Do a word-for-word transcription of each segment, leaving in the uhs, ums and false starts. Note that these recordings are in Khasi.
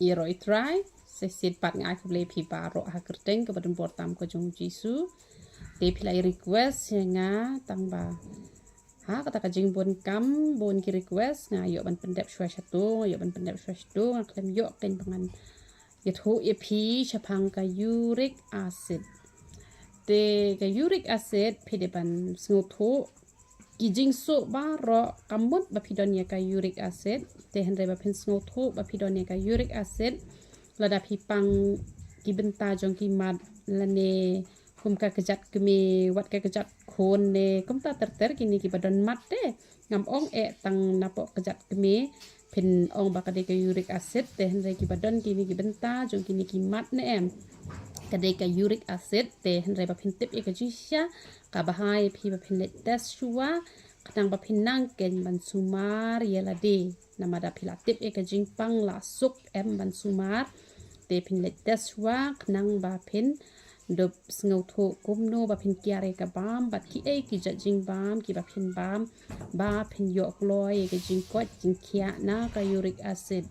Ïaroh ïa u Trai, sa shisien pat nga ai khublei ïa phi baroh ha kyrteng kaba donbor tam ka jong u Jisu. Te phi la ïa request ïa nga tang ba ha kata ka jingbun kam, bun ki request, nga ïoh ban pyndep shuwa shato, nga ïoh ban pyndep shuwa shato, nga khlem ïoh keiñ ba ngan ïathuh ïa phi shaphang ka uric acid. Te ka uric acid phi dei ban sngewthuh ki jingsuk baroh ka mut ba phi don ïa ka uric acid. Te hynrei ba phin sngewthuh ba phi don ïa ka uric acid, lada phi pang ki bynta jong ki mat lane kum ka kjat kmie, wat ka kjat khun ne kumta ter ter, kine kiba don mat te ngam ong eh tang napoh kjat kmie phin ong ba ka dei ka uric acid. Te hynrei kiba don kine ki bynta jong kine ki mat ne em, ka dei ka uric acid. Te hynrei ba phin tip ïa ka jingshisha, ka bha ïa phi ba phin leit test shuwa khnang ba phin nang keiñ ban sumar ïa lade. Namar da phi la tip ïa ka jingpang la suk em ban sumar, te phin leit test shuwa khnang ba phin dup sngewthuh kumno ba phin kiar ïa ka bam bad kiei ki jait jingbam kiba phin bam ba phin ïoh kloi ïa ka jingkoit jingkhiah na ka uric acid.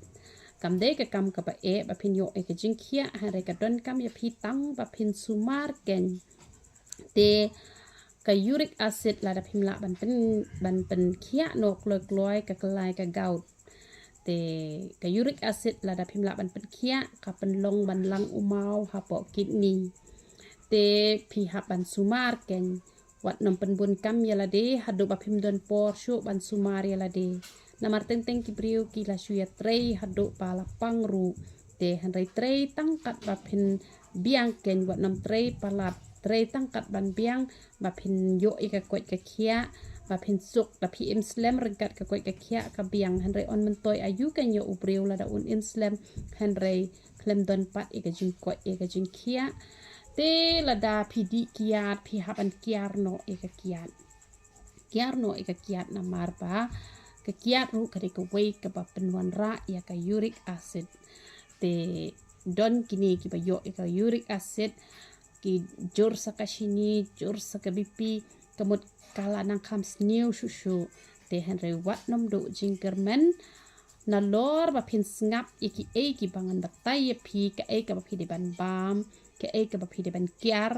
Kam dei ka kam kaba eh ba phin ïoh ïa ka jingkhiah, hynrei ka donkam ïa phi tang ba phin sumar keiñ. Te ka uric acid lada phim lah ban pyn, ban pynkhiah noh kloi kloi ka kyllai ka gout. Te ka uric acid lada phim lah ban pynkhiah, ka pynlong ban lang u maw hapoh kidney. Te phi hap ban sumar keiñ, wat nym pynbun kam ïa lade haduh ba phim don por shuh ban sumar ïa lade. Namar teng teng ki briew ki la shu ïatrei haduh ba la pang ruh. Te hynrei trei tang kat ba phin biang keiñ, wat nym trei palat, trei tang kat ban biang ba phin ïoh ïa ka koit ka khiah, ba phin suk. Da phi im slem ryngkat ka koit ka khiah ka biang, hynrei un myntoi aïu keiñ ïa u briew lada un im slem hynrei khlem don pat ïa ka jingkoit ïa ka jingkhiah. Te lada phi dih kiad phi hap ban kiar noh ïa ka kiad. Kiar noh ïa ka kiad namar ba ka kiad ruh ka dei kawei kaba pynwanrah ïa ka uric acid. Te don kine kiba ïoh ïa ka uric acid ki jur sa ka shini, jur sa ka B P, ka mut ka la nang kham sniew shuh shuh. Te hynrei wat nym duh jingkyrmen, nalor ba phin sngap ïa kiei kiba ngan batai ïa phi, kaei kaba phi dei ban bam, kaei kaba phi dei ban kiar.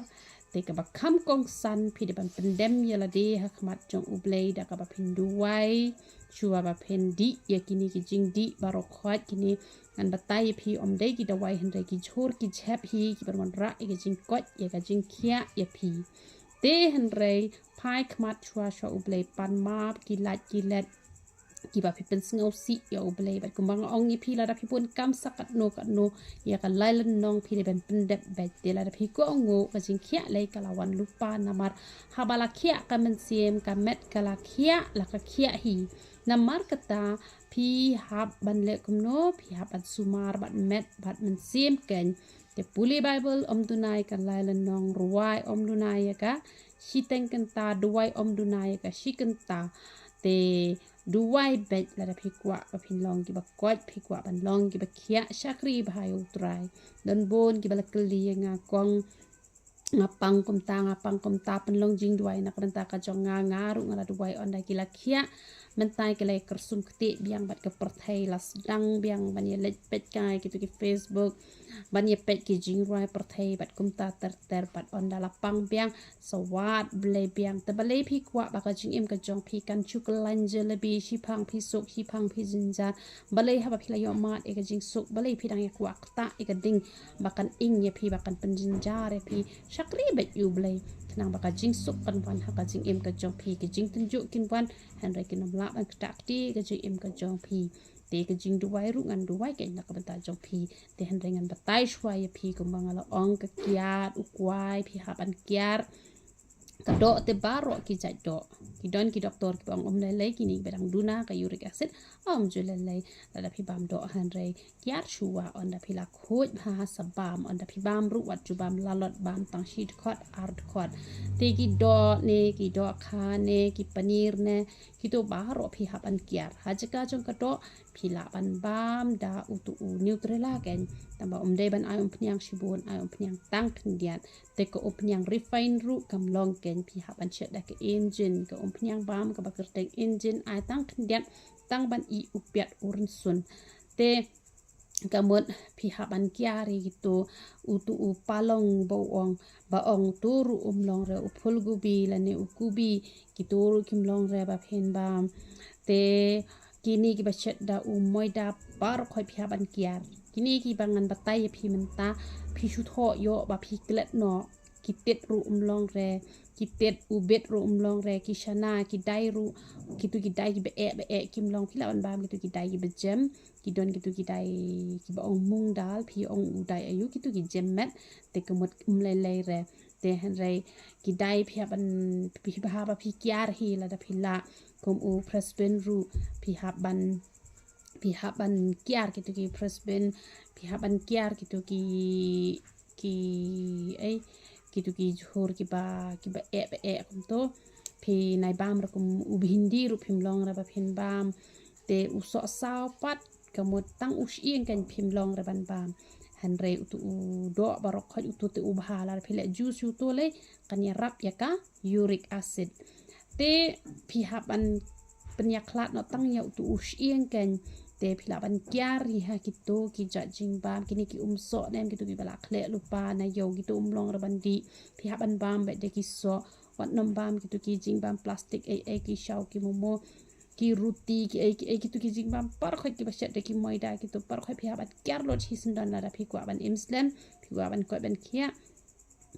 Te kaba kham kongsan phi dei ban pyndem ïa lade ha khmat jong U Blei da kaba phin duwai shuwa ba phin dih ïa kine ki jingdih baroh khoit. Kine ngan batai ïa phi ym dei ki dawai hynrei ki jhur ki jhep hi kiba wanrah ïa ka jingkoit ïa ka jingkhiah ïa phi. Te hynrei phai khmat shuwa sha U Blei, pan map ki lait ki let kiba phi pynsngewsih ïa U Blei. Bad kumba nga ong ïa phi, lada phi bun kam sa katno katno ïa ka lai lynnong phi dei ban pyndep beit. Te lada phi kohnguh, ka jingkhiah lei ka la wan lypa, namar haba la khiah ka mynsiem, ka met ka la khiah, la ka khiah hi. Namar kata phi hap ban leh kumno? Phi hap ban sumar bad met bad mynsiem keiñ. Te pule Baibl ym duna ïa ka lai lynnong, rwai ym duna ïa ka shiteng kynta, duwai ym duna ïa ka shi kynta. Te duwai beit lada phi kwah ba phin long kiba koit, phi kwah ban long kiba khiah. Shakri bha ïa U Trai. Don bun kiba la kylli ïa nga, kong, nga pang kumta, nga pang kumta, pynlong jingduwai na ka bynta ka jong nga? Nga ruh nga la duwai ynda ki la khiah. Mynta ki la ïa kyrsum ktieh biang bad ka pyrthei, la sdang biang ban ïa leit peit kai kito ki Facebook, ban ïa peit ki jingrwai pyrthei bad kumta ter ter. Bad ynda la pang biang, sa wad Blei biang. Te balei phi kwah ba ka jingim ka jong phi kan shu kyllain jalebi, shiphang phi suk, shiphang phi jynjar? Balei haba phi la ïoh mad ïa ka jingsuk, balei phi dang ïa kwah ktah ïa ka ding ba kan ing ïa phi, ba kan pynjynjar ïa phi? Shakri beit ïa U Blei khnang ba ka jingsuk kan wan ha ka jingim ka jong phi. Ki jingtynjuh kin wan hynrei kin ym lah ban ktah kti ka jingim ka jong phi. Te ka jingduwai ruh ngan duwai keiñ na ka bynta jong phi. Te hynrei ngan batai shuwa ïa phi, kumba nga la ong, ka kiad, u kwai, phi hap ban kiar. Ka doh te baroh ki jait doh. Ki don ki doktor kiba ong ym lei lei, kine kiba dang duna ka uric acid, ym ju lei lei. Lada phi bam doh hynrei kiar shuwa ynda phi la khuid bha sa bam. Ynda phi bam ruh wat ju bam lalot, bam tang shi dkhot, ar dkhot. Te ki doh ne, ki dohkha ne, ki paneer ne, kito baroh phi hap ban kiar. Ha jaka jong ka doh phi lah ban bam da utu u Nutella keiñ. Tangba ym dei ban ai umphniang shibun, ai umphniang tang khyndiat. Te ka umphniang refine ruh kam long keiñ, phi hap ban shet da ka engine. Ka umphniang bam kaba kyrteng engine, ai tang khyndiat, tang ban ih u piat u rynsun. Te Ka mut phi hap ban kiar ïa kito, utu u palong ba u ong, ba ong utu ruh um long re, u phulgobi lane u kubi, kito ruh kim long re ba phin bam. Te kine kiba shet da u moida baroh khoit phi hap ban kiar. Kine kiba ngan batai ïa phi mynta, phi shu thoh ïoh ba phi klet noh. Ki tit ruh um long re, ki tit u bit ruh um long re, ki shana, ki dai ruh, kito ki dai kiba eh ba eh kim long, phi lah ban bam kito ki dai kiba jem. Ki don kito ki dai kiba ong mung dal, phi ong u dai aïu, kito ki jem met. Te ka mut um lei lei re. Te hynrei ki dai phi hap ban, phi bha ba phi kiar hi lada phi lah. Kum u French bean ruh phi hap ban, phi hap ban kiar kito ki French bean, phi hap ban kiar kito ki, ki, ei, kito ki jhur kiba, kiba eh ba eh kumto. Phi nai bam re kum u bhindi ruh phim long re ba phin bam. Te u sohsaw pat ka mut tang u shyieng kan phim long re ban bam. Hynrei utu u doh baroh khoit, utu te u bha, lada phi leh juice utu lei kan ïarap ïa ka uric acid. Te phi hap ban pynïakhlad noh tang ïa utu u shyieng kan. Te phi lah ban kiar hi ha kito ki jait jingbam, kine ki um soh ne em, kito kiba la khleh lypa na ïew, kito um long re ban dih. Phi hap ban bam beit da ki soh. Wat nym bam kito ki jingbam plastik ei ei, ki shaw, ki momo, ki ruti, ki ei ki ei, kito ki jingbam baroh khoit kiba shet da ki moida, kito baroh khoit phi hap ban kiar lut shisyndon lada phi kwah ban im slem, phi kwah ban koit ban khiah.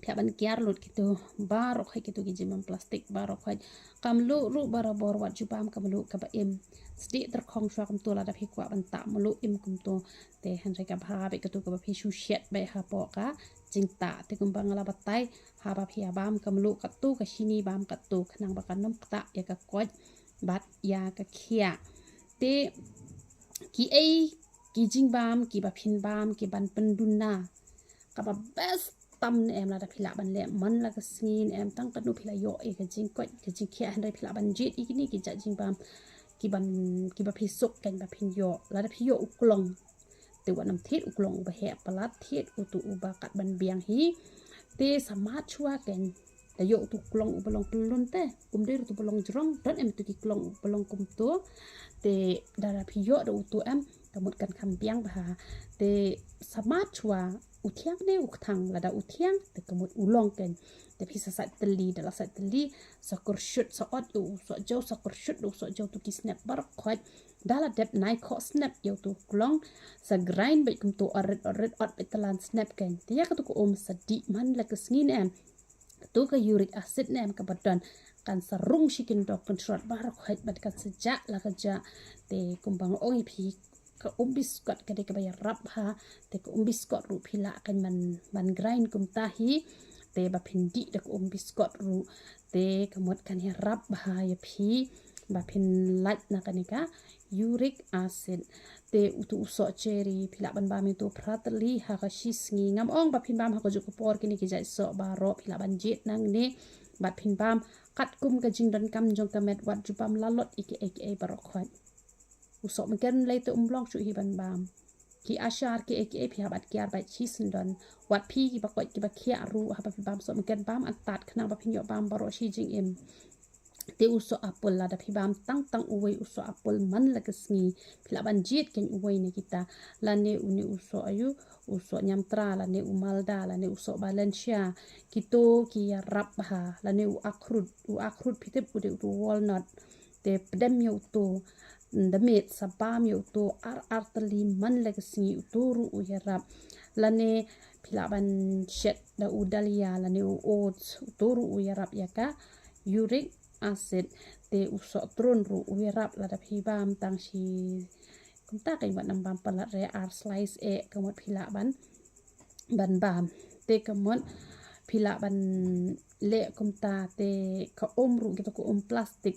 Phi hap ban kiar lut kito baroh khoit, kito ki jingbam plastik baroh khoit. Ka mluh ruh barabor, wat ju bam ka mluh kaba im. Sdieh tyrkhong shuwa kumto lada phi kwah ban tah mluh im kumto. Te hynrei ka bha beit katu kaba phi shu shet beit hapoh ka jingtah. Te kumba nga la batai, haba phi ïa bam ka mluh katu, ka shini bam katu, khnang ba kan ym ktah ïa ka koit bad ïa ka khiah. Te kiei ki jingbam kiba phin bam ki ban pynduna, kaba best tam ne em lada phi lah ban leh man la ka sngi ne em, tang katno phi la ïoh ïa ka jingkoit ka jingkhiah, hynrei phi lah ban jied ïa kine ki jait jingbam ki ban, kiba phi suk kan ba phin ïoh. Lada phi ïoh u klong, te wat nym thied u klong uba heh palat, thied utu uba kat ban biang hi. Te sa mad shuwa kan, da ïoh utu klong uba long pyllun te, um dei utu ba long jrong, don em utu ki klong uba long kumto. Te lada phi ïoh da utu em, ka mut kan kham biang bha. Te sa mad shuwa, u thiang ne u kthang, lada u thiang te ka mut u long kan. Te phi sa sait tylli, da la sait tylli, sa kyrshut, sa ot ïa u soh jew, sa kyrshut da u soh jew tu ki snep baroh khoit. Da la dep nai khoh snep ïa utu klong, sa grind beit kumtu, orit orit, ot beit tlan snep kan. Te ïa katu ka um sa dih man la ka sngi ne em, katu ka uric acid ne em kaba don, kan sa rung shi kyndong kynshrot baroh khoit bad kan sa jah la ka jah. Te kumba nga ong ïa phi, ka um biskot ka dei kaba ïarap bha. Te ka um biskot ruh phi lah kan ban, ban grind kumta hi. Te ba phin dih da ka um biskot ruh, te ka mut kan ïarap bha ïa phi ba phin lait na kane ka uric acid. Te utu u soh cherry phi lah ban bam ïa utu phra tylli ha ka shi sngi. Ngam ong ba phin bam ha kajuh ka por kine ki jait soh baroh, phi lah ban jied nangne bad phin bam katkum ka jingdonkam jong ka met, wat ju bam lalot ïa kiei kiei baroh khoit. U soh mken lei te um long shuh hi ban bam. Ki ashar kiei kiei phi hap ban kiar beit shisyndon. Wat phi kiba koit kiba khiah ruh, haba phi bam soh mken, bam antad khnang ba phin ïoh bam baroh shi jingim. Te u soh apple, lada phi bam tang tang uwei u soh apple man la ka sngi, phi lah ban jied kan uwei na kita. Lane une u soh aïu, u soh Nyamtra, lane u Malda, lane u soh Valencia. Kito ki ïarap bha. Lane u akhrut, u akhrut phi tip u dei utu walnut. Te pdem ïa utu, da miet sa bam ïa utu ar ar tylli man la ka sngi, utu ruh u ïarap. Lane phi lah ban shet da u dalia lane u oats, utu ruh u ïarap ïa ka uric acid. Te u soh trun ruh u ïarap, lada phi bam tang shi kumta, kan wat nym bam palat re, ar slice eh ka mut phi lah ban, ban bam. Te ka mut phi lah ban leh kumta. Te ka um ruh, kito ka um plastik,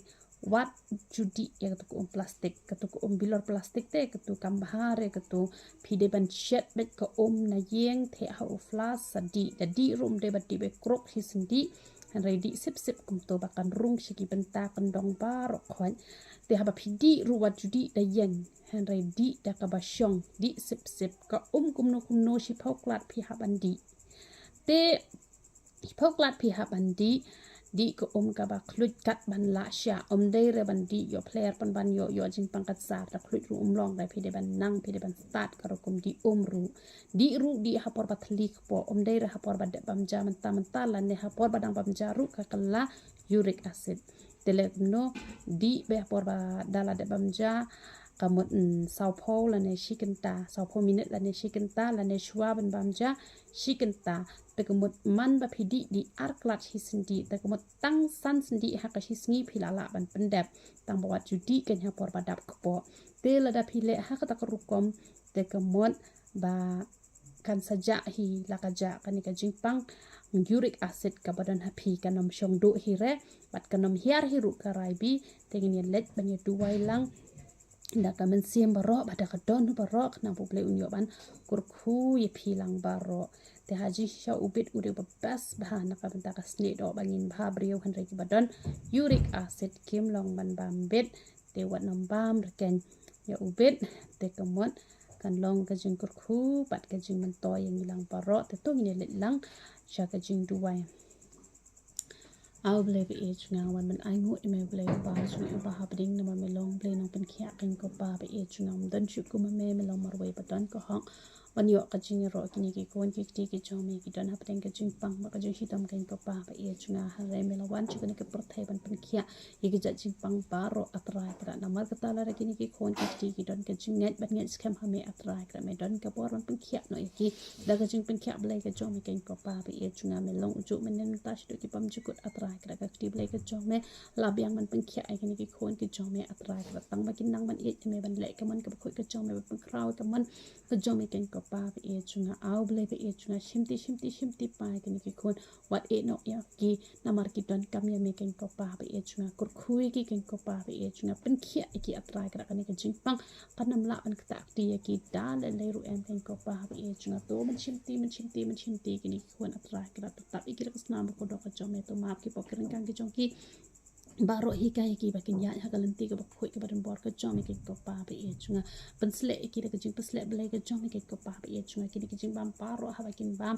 wat ju dih ïa katu ka um plastik, katu ka um bilor plastik te katu kam bha re katu. Phi dei ban shet beit ka um na ïing, theh ha u flask sa dih. Da dih ruh ym dei ba dih beit kruk, shisien dih. Hynrei dih sip sip kumto ba kan rung shi ki bynta kyndong baroh khoit. Te haba phi dih ruh wat ju dih da ïeng, hynrei dih da kaba shong, dih sip sip. Ka um kumno kumno, shiphew klat phi hap ban dih. Te shiphew klat phi hap ban dih. dih ka um kaba khluit kat ban lah shah. Ym dei re ban dih ïoh phler pynban ïoh ïoh jingpang kat sar da khluit ruh ym long re, phi dei ban nang, phi dei ban stad ka rukom dih um ruh. Dih ruh dih ha por ba thylli kpoh, ym dei re ha por ba dep bam ja mynta mynta lane ha por ba dang bam ja ruh ka kylla uric acid. Te leh kumno, dih beit ha por ba da la dep bam ja, ka mut, mm, sawphew lane shi kynta, sawphew minit lane shi kynta, lane shuwa ban bam ja shi kynta. Te ka mut man ba phi dih dih ar klat shi syndih, te ka mut tang san syndih ha ka shi sngi phi la lah ban pyndep. Tang ba wat ju dih keiñ ha por ba dap kpoh. Te lada phi leh ha kata ka rukom, te ka mut ba kan sa jah hi la ka jah kane ka jingpang uric acid kaba don ha phi, kan ym shong duh hi re, bad kan ym hiar hi ruh ka rai bih. Te ngin ïa leit ban ïa duwai lang da ka mynsiem baroh bad da ka dohnud baroh, khnang ba U Blei un ïoh ban kyrkhu ïa phi lang baroh. Te ha jingshisha u bit u dei uba best bha na ka bynta ka snieh doh ba ngin bha briew, hynrei kiba don uric acid kim long ban bam bit. Te wat nym bam re keiñ ïa u bit, te ka mut kan long ka jingkyrkhu bad ka jingmyntoi ïa ngi lang baroh. Te to ngin ïa leit lang sha ka jingduwai. A U Blei ba ïeit jong nga, wan ban ainguh ïa me U Blei uba jong ngi uba ha bneng, namar me long Blei nongpynkhiah keiñ ko Pa ba ïeit jong nga. Ym don shuh kum me, me long marwei ba don ka hok ban ïoh ka jingïaroh kine ki khun ki kti ki jong me ki don hapdeng ka jingpang bad ka jingshitom keiñ ko Pa ba ïeit jong nga. Hynrei me la wan sha kane ka pyrthei ban pynkhiah ïa ki jait jingpang baroh A Trai Kynrad. Namar kata lada kine ki khun ki kti ki don ka jingngeit ban ngeit skhem ha me A Trai Kynrad, me don ka bor ban pynkhiah noh ïa ki da ka jingpynkhiah Blei ka jong me keiñ ko Pa ba ïeit jong nga. Me long ujuh mynnin mynta shaduh ki bymjukut A Trai Kynrad. Ka kti Blei ka jong me la biang ban pynkhiah ïa kine ki khun ki jong me A Trai Kynrad, tang ba kin nang ban ïeit ïa me, ban leh ka mon kaba khuid ka jong me, ban pynkhraw ïa ka mon ka jong me keiñ ko Pa ba ïeit jong nga. A U Blei ba ïeit jong nga, shimti shimti shimti pynban ïa kine ki khun, wat ïeh noh ïa ki, namar ki donkam ïa me keiñ ko Pa ba ïeit jong nga. Kyrkhu ïa ki keiñ ko Pa ba ïeit jong nga, pynkhiah ïa ki A Trai Kynrad. Kane ka jingpang kan ym lah ban ktah kti ïa ki da lei lei ruh em keiñ ko Pa ba ïeit jong nga. To men shimti, men shimti, men shimti ïa kine ki khun A Trai Kynrad. To tap ïa ki da ka snam bakordor ka jong me, to map ki pop ki ryngkang ki jong ki baroh, hikai ïa ki ba kin ïaid ha ka lynti kaba khuid kaba donbor ka jong me keiñ ko Pa ba ïeit jong nga. Pynshlei ïa ki da ka jingpynshlei Blei ka jong me keiñ ko Pa ba ïeit jong nga. Kine ki jingbam baroh haba kin bam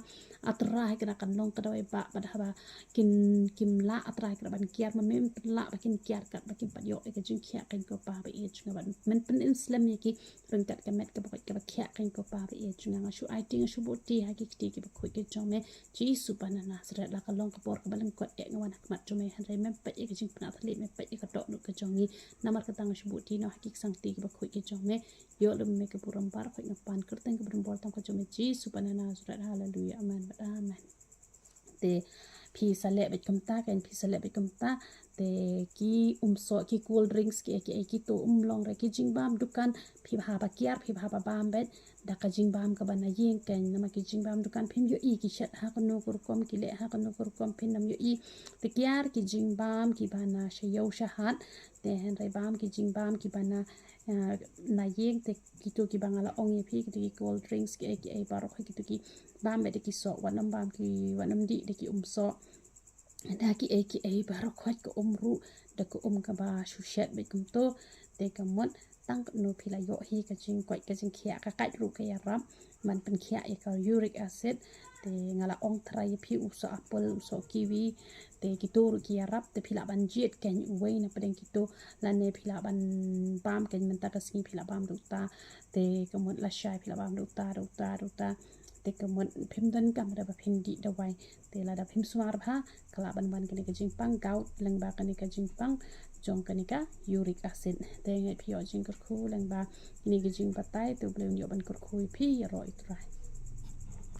A Trai Kynrad kan long ka dawai bah, bad haba kin, kim lah A Trai Kynrad ban kiar, ma mem pynlah ba kin kiar kat ba kim pat ïoh ïa ka jingkhiah keiñ ko Pa ba ïeit jong nga. Bad men pynim slem ïa ki ryngkat ka met kaba khuid kaba khiah keiñ ko Pa ba ïeit jong nga. Nga shu aiti nga shu buhti ha ki kti kiba khuid ki jong me, Jisu ba na Nasareth. La ka long ka por kaba lyngkot eh nga wan ha khmat jong me, hynrei mem peit ïa ka jingpynthikna, mem peit ïa ka dohnud ka jong ngi. Namar kata nga shu buhti noh ha ki ksangkti kiba khuid ki jong me. Ïoh lem me ka burom baroh, khuid nga pan kyrteng kaba donbor tam ka jong me Jisu ba na Nasareth. Haleluya, amen bad amen. Te phi sa leh beit kumta keiñ, phi sa leh beit kumta. Te ki umsoh, ki cold drinks, ki ei ki ei, kito ym long re ki jingbam dukan. Phi bha ba kiar, phi bha ba bam beit da ka jingbam kaba na ïing keiñ. Namar ki jingbam dukan phim ïohi ki shet ha kano ka rukom, ki leh ha kano ka rukom, phim ïohi. Te kiar ki jingbam kiba na sha ïew sha hat. Te hynrei bam ki jingbam kiba na, eh, na ïing. Te kito kiba nga la ong ïa phi, kito ki cold drinks, ki ei ki ei baroh, kito ki bam beit da ki soh, wat nym bam ki, wat nym dih da ki umsoh, da ki ei ki ei baroh, khuid ka um ruh da ka um kaba shu shet beit kumto. Te ka mut tang katno phi la ïoh hi ka jingkhuid ka jingkhiah, ka kait ruh ka ïarap ban pynkhiah ïa ka uric acid. Te nga la ong trai ïa phi u soh apple, u soh kiwi, te kito ruh ki ïarap. Te phi lah ban jied keiñ uwei na pdeng kito, lane phi lah ban bam keiñ mynta ka sngi, phi lah bam da uta. Te ka mut lashai phi lah bam da uta, da uta, da uta. Te ka mut phim donkam re ba phin dih dawai. Te lada phim sumar bha, ka lah ban wan kane ka jingpang gout lyngba kane ka jingpang jong kane ka uric acid. Te nga ai phi ïoh jingkyrkhu lyngba kine ki jingbatai, te U Blei un ïoh ban kyrkhu ïa phi ïaroh ïa U Trai.